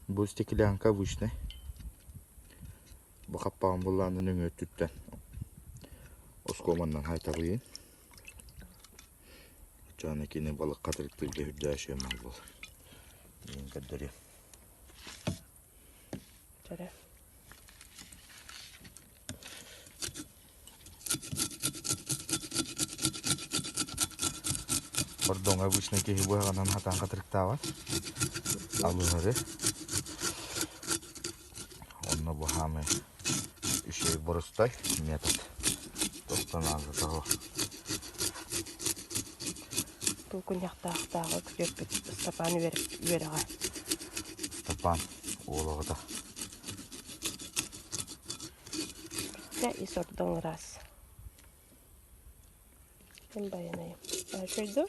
Бу стеклянка обычный. Бу хаппаҕын буллаанын нөҥүө өттүттэн оскуоманнан хайталыйын. Оччоҕуна кини балык хатырыктыырга үрдээх үчүгэй мал буолар. Мин көрдөрүөм. Чөрө. Ордоҥ обычно киһи быһаҕынан хатаан хатырыктаабат. Алыһары. Онно бу хаамай үчүгэй боростой метод. Тохтон аазатаҕа. Тулкунньахтаахтааҕы күтүөппүт Ыстапаан үөрэҕэ. Ыстапаан уол оҕото. Дьэ ис ордоҥ ыраас. Ким байанайым? Үчүгэй дуо?